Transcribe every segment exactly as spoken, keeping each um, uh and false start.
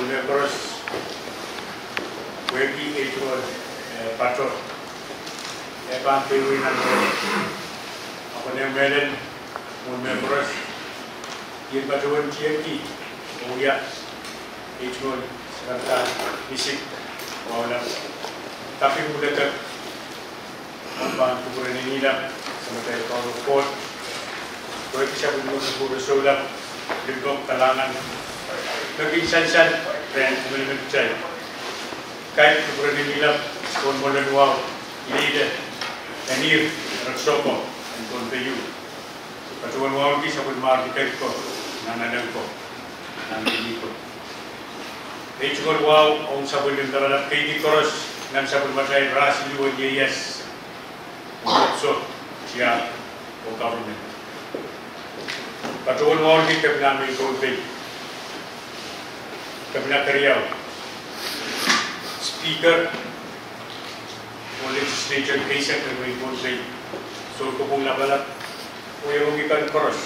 Mehkoaros, wehwehki ei tungoal, eh, pato, eh, pahn peiwei nan mwo. Ahpw ni mehlel, mwohn mehkoaros, I en patohwan tiepdi, oh wia, ei tungoal, sakaradahn misik, wahula, kaping mwuledek, ahpw pahn kupwuren Inelap, Samatail Kauno Koht, wehwehki sapwellime kupwure soulap, limpoak, kalahngan, me kin sansal rehn emenemen kitail. Kaidehn kupwuren Inelap, pohn mwoalen wahu, Ileile, en ihr, Rek Soko, en Pohnpei. Patohwan wauneki sapwellimarail keiko, nan ahneki ko, nan ahneki ko. Ei tungoal wahu ong sapwellime lapalap keidi koaros, nan sapwellimatail Rahsiliu, Ieias, Mepso, Tiahk, oh government. Patohwan wauneki Kepina en Pohnpei, Kepina keriau, Speaker, oh legislature keisek en wehin Pohnpei, soun kopwung lapalap, oh iangahki kan koaros.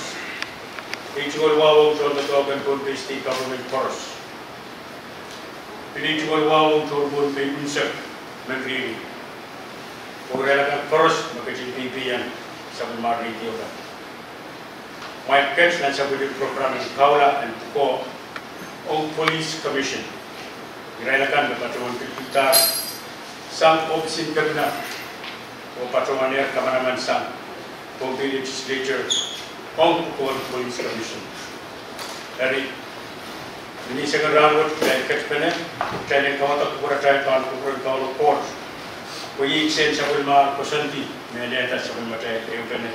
Ei tungoal wahu ong tohn doadoahk en Pohnpei State Government koaros. Pil ei tungoal wahu ong tohn Pohnpei unsek men riri, oh irail akan koaros me ketin peipeiong sapwellime radio kan. Kumwail ket nan sapwellime program en Kaula en pwukoa ong Police Commission. Irail akan me patohwan pilipildahr sang ohpis en Kepina, oh patohwanehr kamanaman sang Pohnpei Legislature ong pwukoa en Police Commission. Eri, ni menseng en rahnwet kitail ketpene, kitail en kawadek kupwuratail pahn kupwuren Kauno Koht, pwe iei kisehn sapwellime koasoandi me lelehda sapwellimatail ehupene.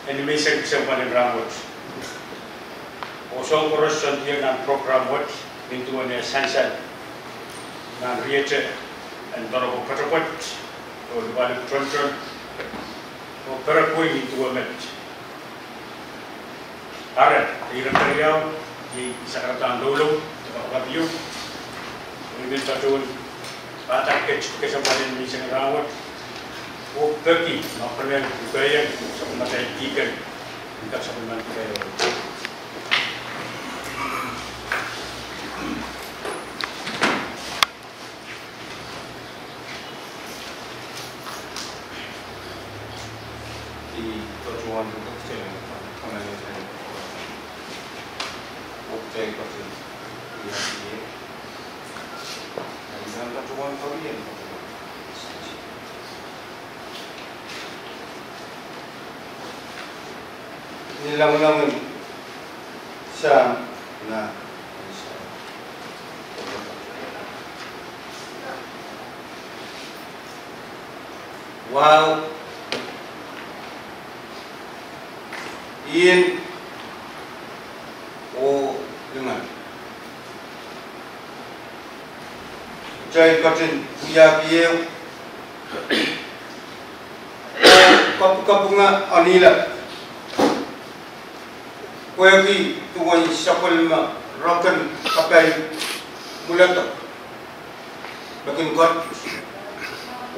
Eri ni menseng kesempwal en rahnwet, oh soahng koaros soandier nan program wet, nin duwen eh sansal nan riete en doaropwe pwetepwet, oh lipwalipw toantoan, oh perepwein nin duwe met. Aren, ire keriau, iei sakaradahn loulou, kapakap ieu, oh I men patohwan padahk ket kesempwal en menseng en rahnwet, oh peki ma konehng kupwuren sapwellimatail deacon, en kak sapwellimen kupwuren Ni lamalam en Sahm, na, wahu, ih, oh lingan. Kitail ketin wiahki ehu oh kapikapinga Inelap, pwehki duwen sapwellime reken kapai mwuledek me kin ket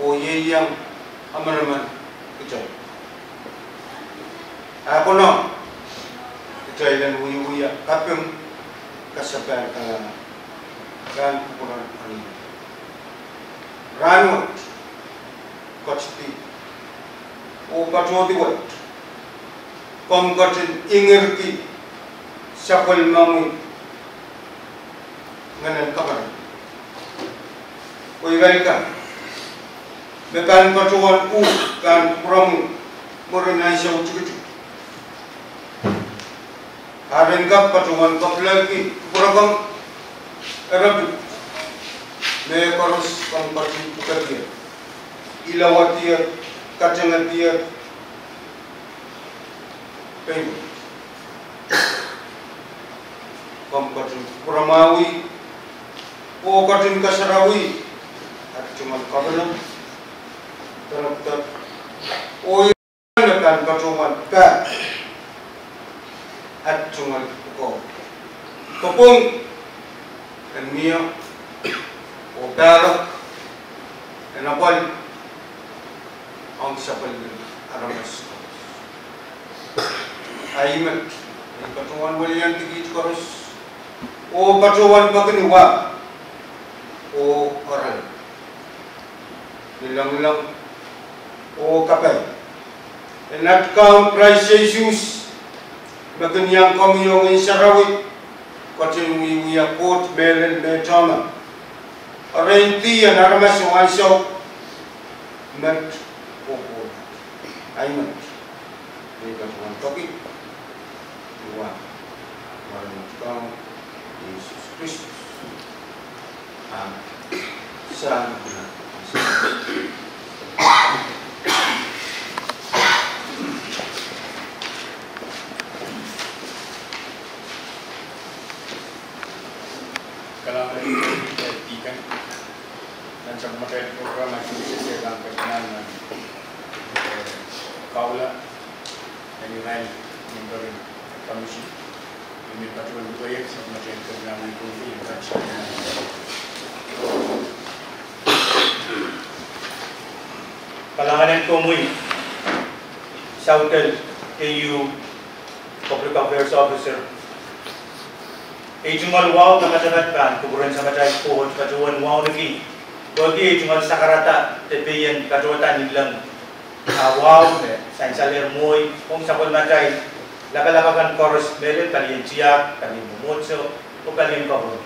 oh ieiang emenemen kitail. A konehng kitail en wiewia kaping, kasapahl kalahngan, pahn kupwuren Inelap. Rahnwet, ketidi oh patohdi wet, komw ketin ingerki sapwellimomwi ngehnen kaperepwei. Pwe irail kan me pahn patohwan uh pahn kupwuromwi mwurin ansou tikitik, a ren kak patohwan kapwaiada kupwuromwi. Eripit, mehkoaros komw ketin pwukekier, ilawedier, katengedier, pei komw ketin kupwuromwi oh ketin kasarawi at tungoal governor, director, oh me pahn patohwan pahn at tungoal pwukoa, kopwung en mie oh pahrek en apwal ong sapwellime aramas. A I met, I patohwan weliandi kiht koaros Oh patohwan peki ni wah oh oaralap, ni loangloang oh kapai. En at Kaun Krais Sises, me kin iang komwi oh Ngehn Sarawi, ketin wiewia Koht mehlel me tohme. Erein dih en aramas oh ansou, met oh pwoud. Ai met. Ni patohwan peki ni wah, mwaren at Kaun Sises Kristus. Amen. Sang. Kalahngan en koaros, eh, Deacon. Nan sapwellimatail program, I think, se se lang ketinan nan, eh, Kaula. Eri irail member en commission, I men patohwan luwet sapwellimatail ketinan nan Pohnpei, en patohwan. Kalahngan en komwi, Southern K U Public Affairs Officer. Ei tungoal wahu kapatapat pahn kupwuren Samatail Koht patohwan wauneki, pwehki ei tungoal sakarada de pein patohda ni leng. Ah, wahu me sansalehr mwohi ong sapwellimatail lapalap akan koaros mehlel, palien tiahk, palien mwomwohdiso, oh palien koapworopwor.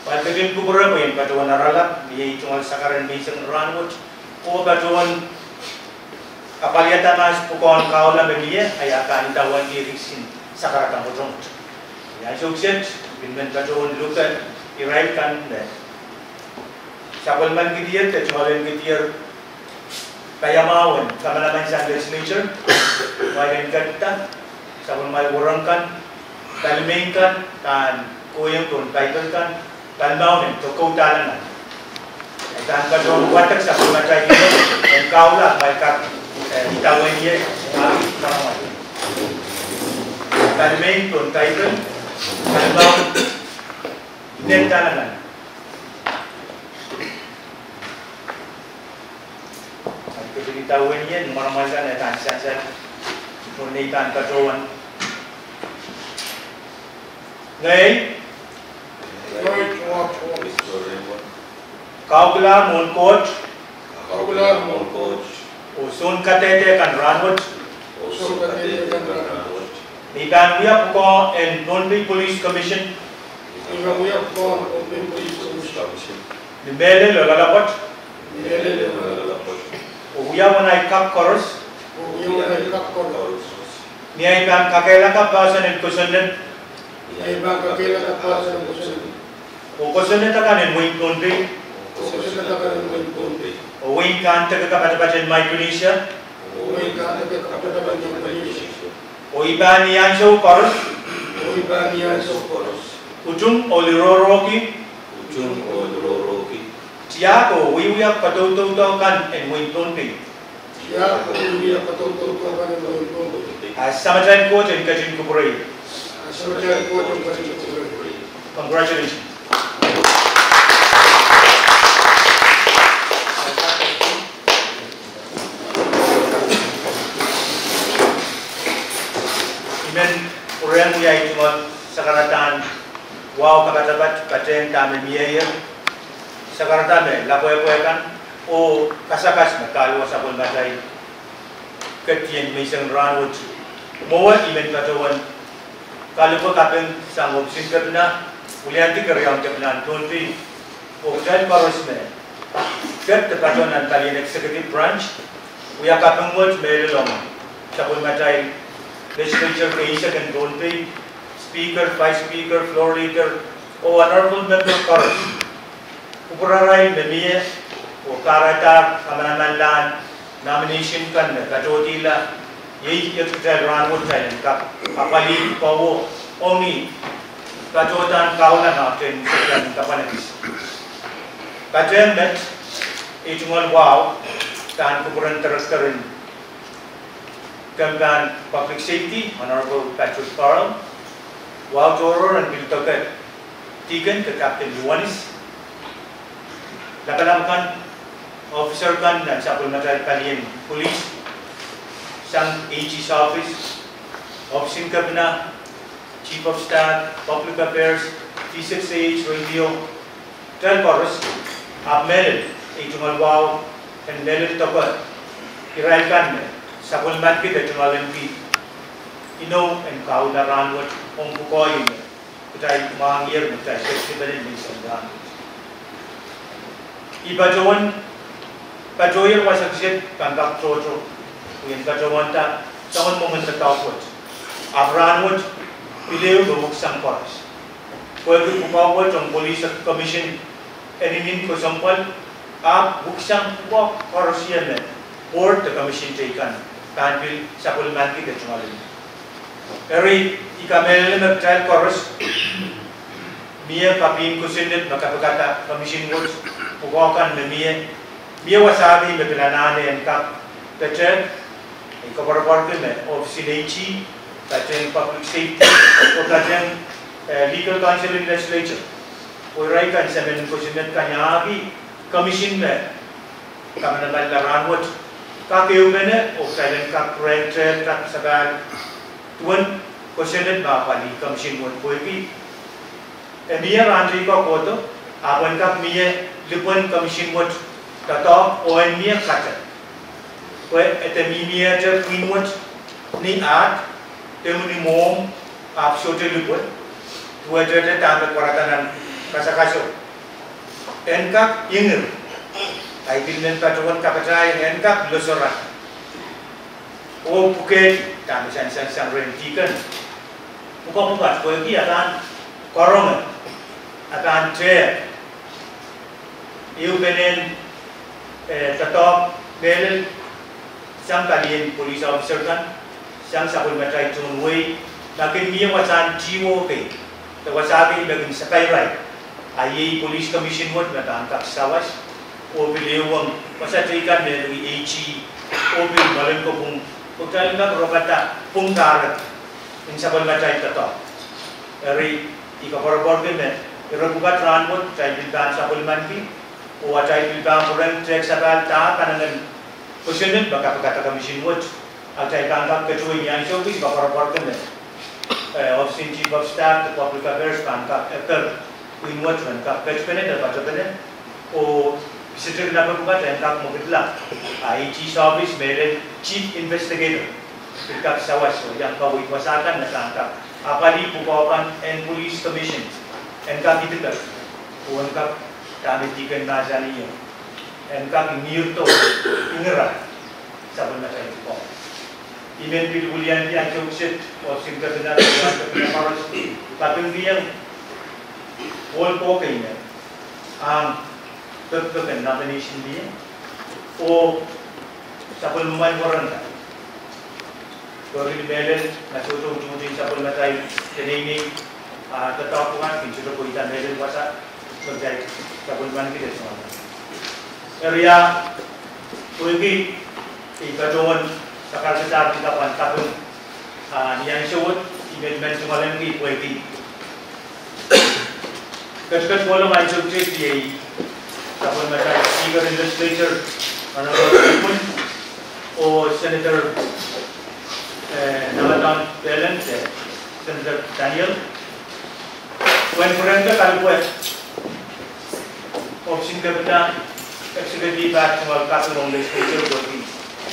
Pwe ketin kupwure pwe en patohwan oaralap, mie ei tungoal sakar en menseng rahnwet, oh patohwan apwalihada mahs pwukoahn Kaula me mie, ah I pahn idawehn ih kisin sakarada mwotomwot. Ni ansou kiset, I men patohwan luke irail kan me sapwellimanikihdier de tungoal en kihdier paiamwahu en kamanaman sang legislature, mwail en ketido, sapwellimamwail wereng kan, palimeing kan, pahn kohieng pohn Paipel kan, palimaun en tohkoudahla nan. I pahn patohwan wadek sapwellimatail en Kaula, mwail kak, eh, idawehn ie, ah, palimeing pohn Paipel, palimaun en tohkoudahla nan. Ahpw ketin idawehn ie, ni mwaramwail kan e pahn sansal, oh nei pahn patohwan. Ngehi. Ngehi. Kaukilahr mwohn Koht. Kaukilahr mwohn Koht. Oh soun kadehde kan rahnwet. Oh soun kadehde kan rahnwet. Me I pahn wia pwukoa en Pohnpei Police Commission. Me I pahn wia pwukoa en Pohnpei Police Commission. Ni mehlel oh loalopwoat. Ni mehlel oh loalopwoat. Oh wia uwen ahi kak koaros. Oh wia uwen ahi kak koaros. Ni ahi pahn kakehlaka poahsoan en kosonned. Ni ahi pahn kakehlaka poahsoan en kosonned. Oh kosonned akan en wehin Pohnpei. Oh kosonned akan en wehin Pohnpei. Oh wehin kandeke kapatapat en Micronesia. Oh wehin kandeke kapatapat en Micronesia. Oh I pahn ni ansou koaros. Oh I pahn ni ansou koaros. Utung oh lirohrohki. Utung oh lirohrohki. Tiahk oh wiewia kadaudaudo kan en wehin Pohnpei. Tiahk oh wiewia kadaudaudo kan en wehin Pohnpei. Ah Samatail Koht en ketin kupwurei. Ah Samatail Koht en ketin kupwurei. Congratulations. I men pwurehng wia ei tungoal sakaradahn wahu kapatapat patehng dahme mieier, sakarada me lapwehpwe kan, oh kasakas me kahluwa sapwellimatail ketien menseng rahnwet. Mwowe I men patohwan kalupe kaping sang ohpis en kepina, wiliandi keriaun kepina en Pohnpei, oh kitail koaros me ket de patohwan nan palien executive branch, wia kaping wet mehlel ong sapwellimatail legislature keisek en Pohnpei, speaker, vice speaker, floor leader, oh honorable member koaros. Kupwurarail me mie, oh kahrehdahr kamanamanlahn nomination kan me patohdihla, iei iet kitail rahnwet kitail en kak apwalih pwukoa ong ni patohdahn Kaula, Mountain, Southern, Kapanex. Patehng met, ei tungoal wahu pahn kupwuren director en kempahn Public Safety, Honorable Patrick Carl, wahu tohrohr en pil doke Deacon de Captain Ioanis, lapalap kan, officer kan nan sapwellimatail palien police, sang A G's office, ohpis en kepina, Chief of Staff, Public Affairs, V six A H radio, kitail koaros, ahpw mehlel, ei tungoal wahu en mehlel doke irail kan me sapwellimanki de tungoalenki inou en kauhla rahnwet ong pwukoa me kitail mwahngiher me kitail ketiket pene ni menseng rahnwet. I patohwan, patohier wasa kiset pahn kak tohto, I en patohwanda soangen mwomwen doadoahk wet. Ahpw rahnwet, pil ehu me weksang koaros. Pwehki pwukoa wet ong police commission en inenen kesempwal, ahpw weksang pwukoa koaros me board de commission teikan pahn pil sapwellimanki de tungoal. Eri, I kamehlele me kitail koaros, mie kaping kosonned me kapikada commission wet, pwukoa kan me mie, mie wasa me pil anahne en kak petehk, I koapworopworki me ohpis en AG, patehng public safety, oh patehng, eh, legal counsel en legislature. Oh irail kan semen kosonned kan iang commission me kamanamanla rahnwet, kak ehupene, oh kitail en kak rehn tehk kak sapahl, duwen kosonned me apwalih commission wet pwehki e mie rahn teikan kohdo, ahpw en kak mie lipwen commission wet doadoahk oh en mie kate. Pwe e de mihmiehte pwihn wet ni ahd, de ni mwohmw, ahpw sohte lipwe, duwehte dahme pwarada nan kasakaso. En kak ingir, ahi pil men patohwan kapatahieng en kak losohra oh pwukehdi dahme sansal sang rehn dihken pwukoa pwukat pwehki a pahn karonge, a pahn tehk ehupenen, eh, doadoahk mehlel sang palien police officer kan, sang sapwellimatail tohn wehi, ma kin mie wasahn tihwo kei, de wasa kei me kin sapairail, a iei police commission wet me pahn kak sawas, oh pil ehuong wasa teikan me luwi AG, oh pil mwoalen kopwung, oh kitail en kak ropata pwung kahrehda en sapwellimatail doadoahk. Eri, I koapworopworki me ire pwukat rahnwet kitail pil pahn sapwellimanki, oh atail pil pahn pwurehng tehk sapahl dah kanengen kosonned me kapikada commission wet, a kitail pahn kak ketido ni ansou. I koapworopworki me, eh, ohpis en chief of staff de public affairs pahn kak eker pwihn wet ren kak ketipene de patopene, oh pisetikin ape pwukat en kak mwekidla, a AG's office mehlel chief investigator pil kak sawas oh iang kaweid wasa kan me pahn kak apwalih pwukoa kan en police commission, en kak idipek, oh en kak, dahme dihken mahsanih, en kak ingihrdo, ingira sapwellimatail pwukoa. I men pil wiliandi ansou kiset, ohpis en kepina, kepina koaros, kapingkihong ohl ko kei me ahng pekipek en nomination mie, oh sapwellimamwail warrant, pwehki mehlel me sohte utuht en sapwellimatail peneinei, ah, doadoahk kan kin sohte pweida mehlel wasa, sohte sapwellimanki de tungoal. Eri, pwehki I patohwan sakarkihda pwukoa pahn kaping, ah, ni ansou wet, I men men tungoalenki pwehki ketiket kohlong ansou kiset iei sapwellimatail Speaker en Legislature, Honorable Goodwin, oh Senator, eh, Nangadohn Palin, eh, Senator Daniel, pwehn pwurehngte kalipwe ohpis en kepina, executive act tungoal kaping ong legislature pwehki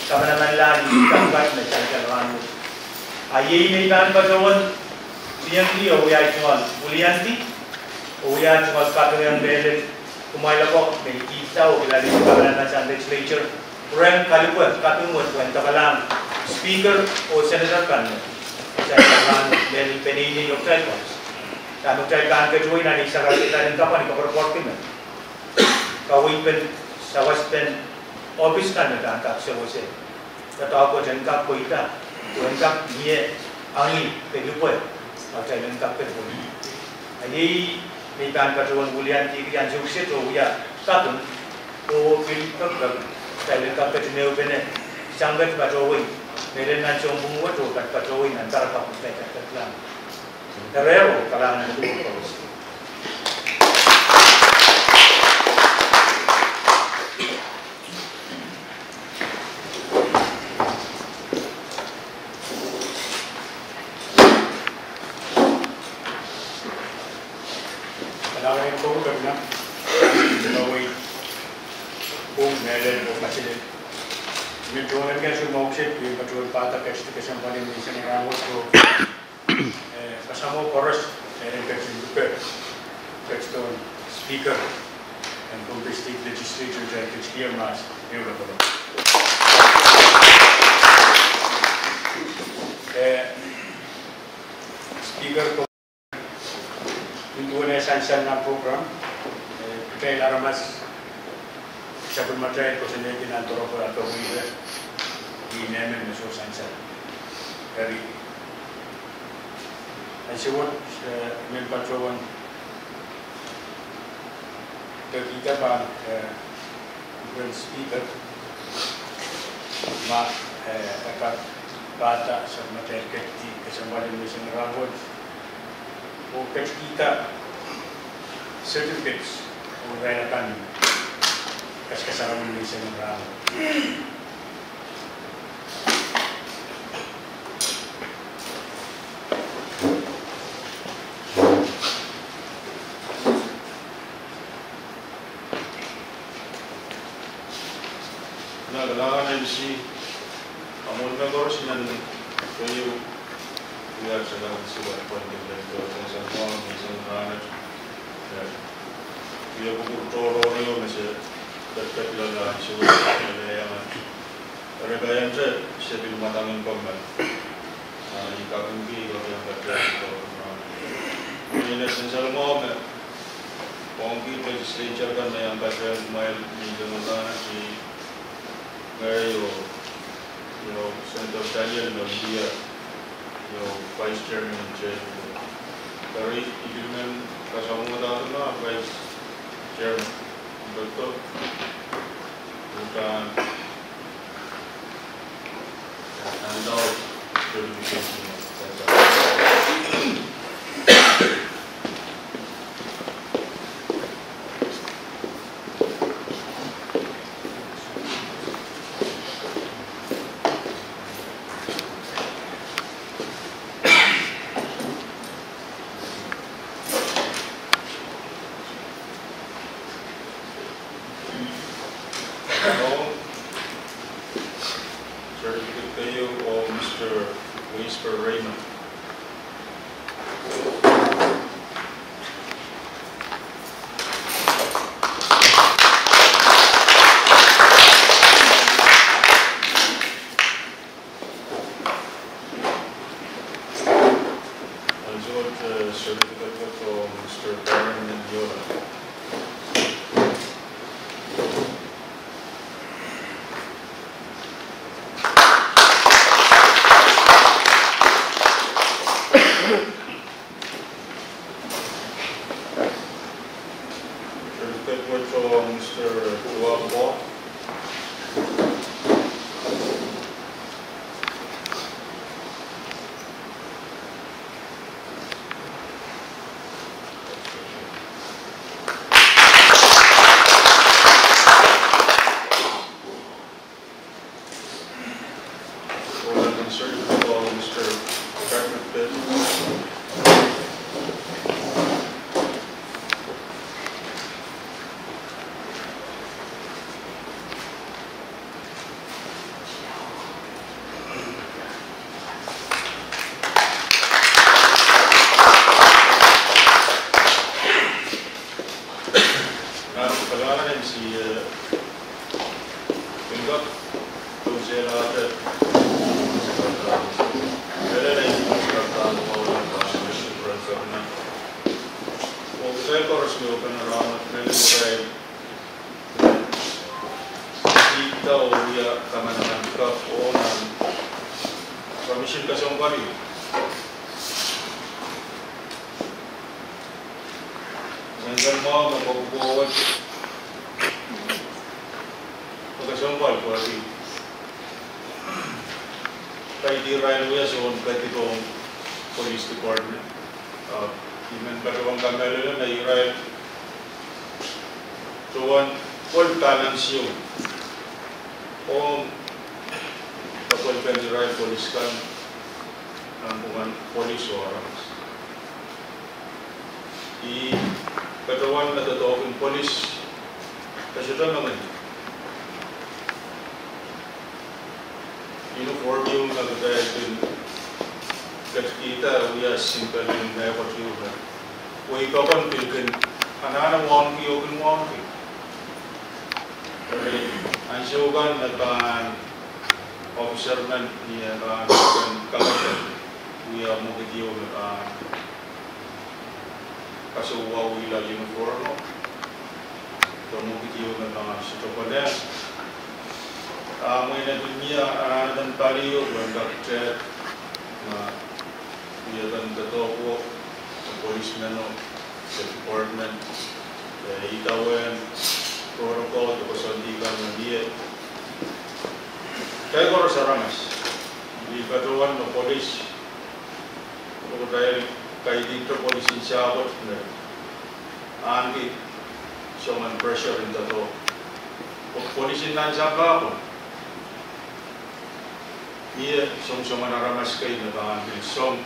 kamanamanlahn kaping kan me sansal rahnwet. A iei me I pahn patohwan lihongki oh wiahda tungoal wiliandi, oh wiahda tungoal kaping en mehlel kumwail ako me I kihda oh kilel kamanaman sang legislature, pwurehng kalipwe kaping wet pwehn doakalahng Speaker oh Senator kan me sansal rahnwet, mehlel peneinei oh kitail koaros. Dahme kitail pahn ketido nan ei sakarkihda en kaping, I koapworopworki me kaweid pen, sawas pen ohpis kan me pahn kak sewese doadoahk wet en kak pweida, oh en kak mie angin de lipwe, a kitail en kak ketido. A iei me I pahn patohwan wiliandi ansou kiset oh wia kaping, oh pil pekipek kitail en kak ketin ehupene, sang ket patohwei, mehlel nan sounpwong wet oh kat patohwei nan doaropwe me kitail ketikihla. Eri, oh kalahngan en Koht. Kepina, kawei, pwung, mehlel oh kaselel. Mehn tohnleng kan soumwahu kiset, I men patohwan pahda ketidi kesempwal en menseng rahnwet oh, eh, kasamwo koaros, eh, en ketin lupe, ketidohn Speaker en Pohnpei State Legislature, ketido mahs, ehu lokolo. Eh, Speaker, nin duwen eh sansal nan program, eh, kitail aramas sapwellimatail koasoanehdi nan doaropwe ah pwehki ire, I men me soh sansal. Eri, ansou wet, eh, I men patohwan peki pahn, eh, Reverend Speaker, ma, eh, e kak pahda sapwellimatail ketidi kesempwal en menseng rahnwet, oh ketikihda certificates oh irail akan kaskasarawen menseng rahnwet. Nan kalahngan en C, a mwohn me koaros nan keieu, wia sehse kan siwat pwon kempen to, sehse mwahu, menseng rahnwet. Wia kupwur tohrohr ieu me se pekpek loale ansou wet, me iang Eri pahn ente se pil mwadang en kommoal. Ah, I kapingki, I kapingki pahn patohwan. Ni ne sansal mwahu me, ong kihda legislature kan me iang patohwan kumwail ni kemengana si ngehi oh, you know, Senator Daniel me wia, you know, Vice Chairman en Senate. Eri I pil men kasamwohda ma Vice Chairman, Doctor Utan. Certificate keieu, oh, Mister Winsper Raymond. Ansou wet, eh, certificate wet, oh, Mister Darren Mendiola. Certificate wet, oh, Mister Tuwambo. Certificate, oh, Mister Patrick Pitt. Nan kalahngan en C, eh, pil kak tohn sehla te, sehla te, oh kitail koaros me open around, mehlel irail kihda oh wia kamanaman kak oh nan commission kesempwal. Menseng mwahu me kokohwei kesempwal pwehki kaidehn irail wia soun kedipohng police department. Ah, I men patohwan kamehlele me irail tohn pwon balance ieu ong kapwelpen irail police kan, nan pwungen police oh aramas. I Patohwan me doadoahk en polis, e sohte mengei. Uniform ieu me kitail kin ketikihda wia symbol en mehkot ieu me wehi pokon pil kin anahne wauneki oh kin wauneki. Eri ansou kan me pahn officer men, ni eh pahn kakete wia mwekid ieu me pahn kasawihla uniform, de mwekid ieu me pahn sohte kolehng, a mwein e pil mie anahnepen pali ieu pwehn kak tehk me wiepen doadoahk o, de policemen o, de department, de idawehn protocol de koasoandi kan me mie. Kitail koaros aramas, I pil patohwan me polis, oh kitail kaidikte polisin sahpwet me ahneki soangen pressure en doadoahk. Pwe polisin nan sampah pwon mie soangen soangen aramas kei me pahn pil song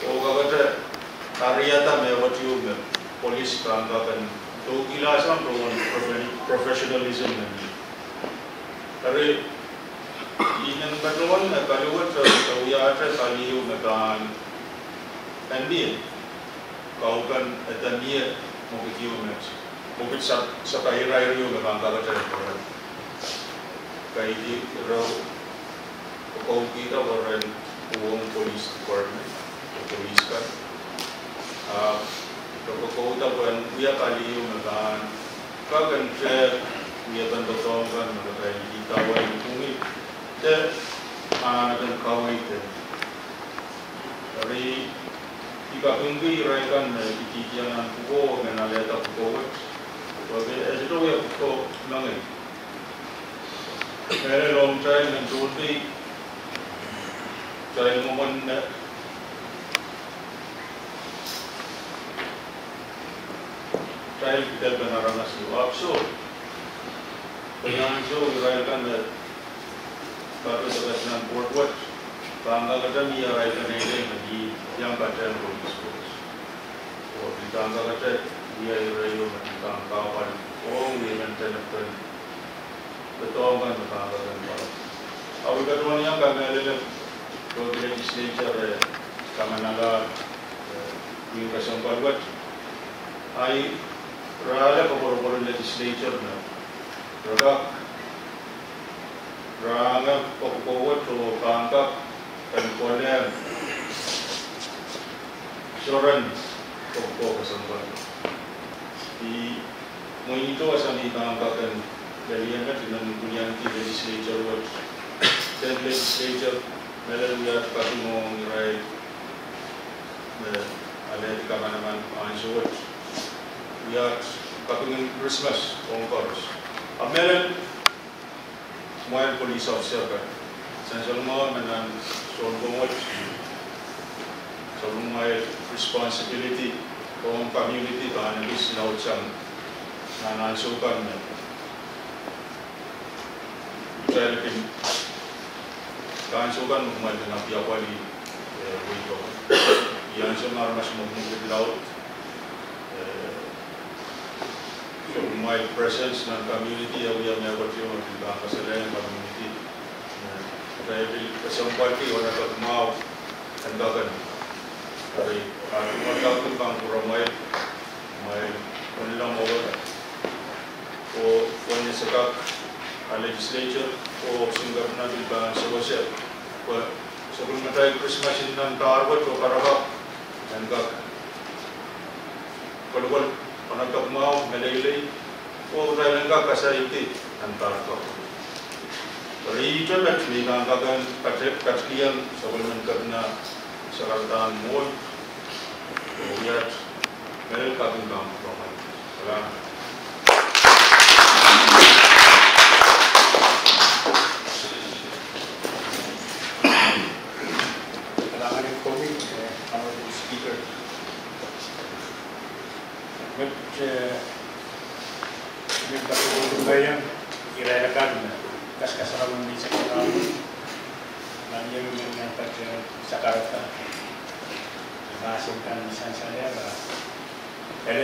oh kakete kariada mehkot ieu me polis pahn kak en doukihla sang pohn profe-, professionalism me mie. Eri I men patohwan me paliwet e wiahte pali ieu me pahn en mie kaupen ede mie mwekid ieu met, mwekid sap-, sapairair ieu me pahn kakete peren kaidehn ire kokoukihda peren pohn police department, de police kan, ahpw kokoukihda pwehn wia pali ieu me pahn kak en tehk wiepen doadoahk kan me kitail idawehn pwungih de anahnepen kaweid. Eri I kapingki irail kan me idihdiong nan pwukoa, me alehda pwukoa wet, pwehki e sohte wia pwukoa mengei. Mehlel ong kitail mehn Pohnpei, kitail mwomwen me kitail kidelpen aramas ieu, ahpw soh, pwe ansou irail kan me patohdo nan board wet pahn kakete mie arail peneinei me iang patehng police force, oh pil pahn kakete wia ire ieu me pil pahn kahpwal ong wiepen tenepten doadoahk kan me pahn kakete pahn. A I patohwan iang kamehlele pwehki legislature e kamanala, eh, pwihn kesempwal wet, a ira ale koapworopworen legislature me re kak, re ange pwukoa wet oh pahn kak en kolehng soaren pwukoa kesempwal. I mwein I tohto sang I pahn kak en lel ien met I men pwilianki legislature wet, state legislature, mehlel wiahte kaping ong irail me alehdi kamanaman ansou wet, wiahte kapingen Krismas ong koaros. A mehlel kumwail police officer kan, sansal mwahu me nan sounpwong wet, sounpwong kumwail responsibility ong community pahn ekis laudsang nan ansou kan me kitail kin, ansou kan me kumwail kin apwalih, eh, wehi pokon. Ih ansou me aramas mwekimwekid laud, eh, soh, kumwail presence nan community e wia mehkot ieu me pil pahn kasalehiong community, eh, kitail pil kesempwalki onopek mwahu en kaping. Eri, ah, kumwail kaping pahn kupwuramwail, kumwail onla mwowe oh pwehn esehkak, ah, legislature oh Singkapina pil pahn sewese pwe sapwellimatail Krismas en nan pahr wet oh kapakap en kak kolokol onopek mwahu, meleilei, oh kitail en kak kasaihdi nan pahr kapakap. Eri ihte met me I pahn kak en kate-, katikihong sapwellimen Kepina sakaradahn mwohn, oh wiahte mehlel kaping pahn kupwuramwail. Kalahngan. Kalahngan en komwi, eh, Honorable Speaker. Met, eh, met kaping en irail akan me kaskasarawi me I sakaradahn, nan ieu me I men patohwan sakarada mahsen kan me sansalehr, ah, Komwi,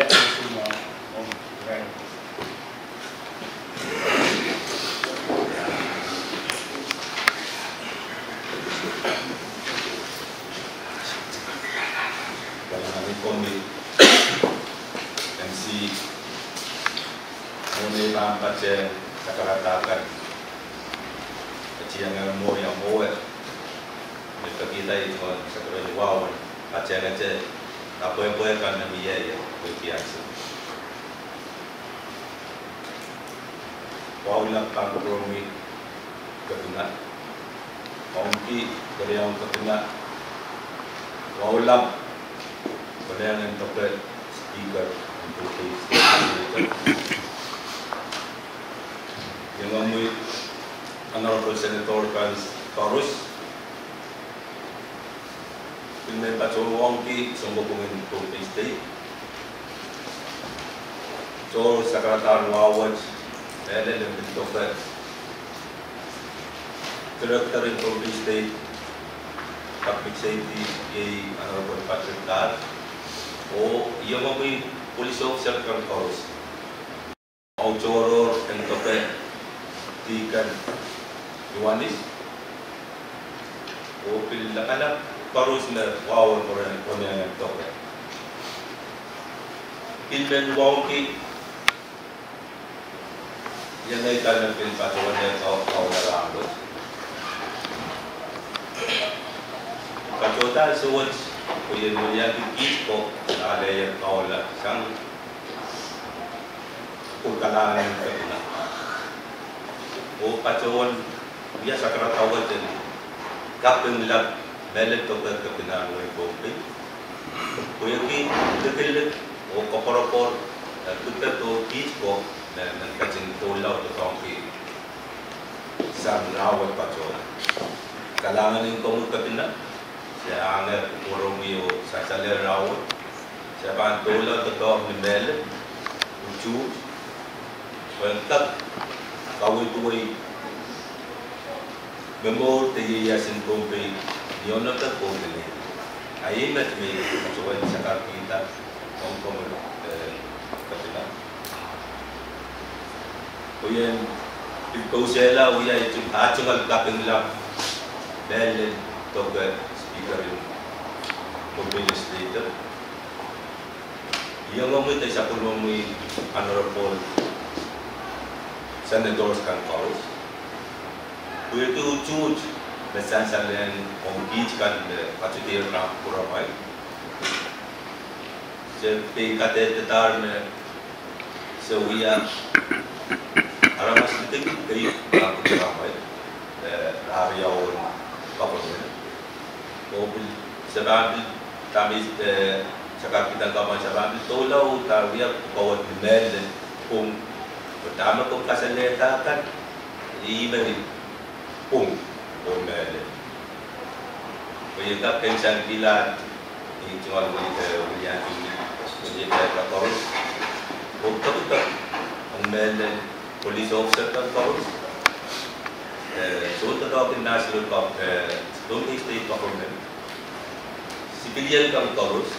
M C, mwohn ei pahn patehng sakarada kan, e tiengehr mwowe, mwowe me pekihda ei tungoal sakarada wahwen, patehngete apwehpwe kan me mie ie, pwe kianse. Wahu lap pahn kupwuromwi Kepina. Wauneki Keriaun Kepina. Wahu lap Keriaun en Doke, Speaker en Pohnpei State Legislature. Iengomwi Honorable Senator kan koaros. Pil mehn patohwan wauneki sounpwong en Pohnpei State. Tohrohr sakaradahn wahu wet, mehlel en pil doke Director en Pohnpei State Public Safety, iei Honorable Patrick Lahr, oh iengomwi police officer kan koaros. Wahu tohrohr en Doke, Deacon Ioanis, oh pil lapalap koaros me wahu en Keriaun en Doke. Pil mehn wauneki, iengei kan me pil patohwan kaula rahn wet. Patohda ansou wet, pwe I en welianki kiht ko, alehier kaula sang pwuhk kalahngan en Kepina, oh patohwan wia sakarada wet en kaping lap mehlel Doke Kepina en wehin Pohnpei, pwehki likilik oh koapworopwor, eh, kipet oh kiht ko me, me ketin doula oh doadoahngki sang rahnwet patohwan. Kalahngan en komwi Kepina, se angehr kupwuromwi oh sansalehr rahnwet, se pahn doula doadoahk ni mehlel, utuht, pwehn kak kaweidwei me mour de ieias en Pohnpei, ni onopek oh lel. A ih met me I patohwan sakarkihda ong komwi, eh, Kepina. Pwe I en pil pousehla wia ei tungoal kaping lap mehlel Doke, Speaker en Pohnpei Legislature. Iengomwi de sapwellimomwi Honorable Senators kan koaros, pwehki utuht me sansalehng ong kiht kan me katudier nan kuramwail. Se pein kadehdedahr me se wia aramas likin kei nan kuramwail, eh, rahn riau en government. Oh pil, se pahn pil, dahme, eh, sakarkihda komwi, se pahn pil doula oh dah wia pwukoa wet ni mehlel, pwung, oh dahme komw kasalehda kan, ih me ni pwung oh mehlel. Pwe I kak kin sansal kihla, I tungoal wia, eh, wia, wia koaros, oh kaping ong mehlel police officer kan koaros, eh, soun doadoahk en national gov-, eh, Pohnpei State Government, civilian kan koaros,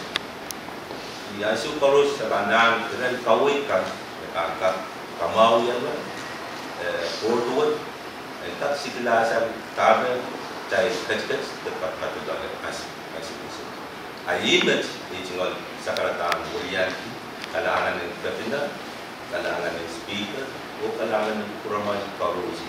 ni ansou koaros se pahn nahng iren kaweid kan me pahn kak kamwahwihala, eh, board wet, en kak sikilasang dahme kitail ketiket de patopato loale asi, asi, asi. A ih met I tungoal sakaradahn welianki kalahngan en Kepina, kalahngan en Speaker, oh kalahngan en kuramwail koaros.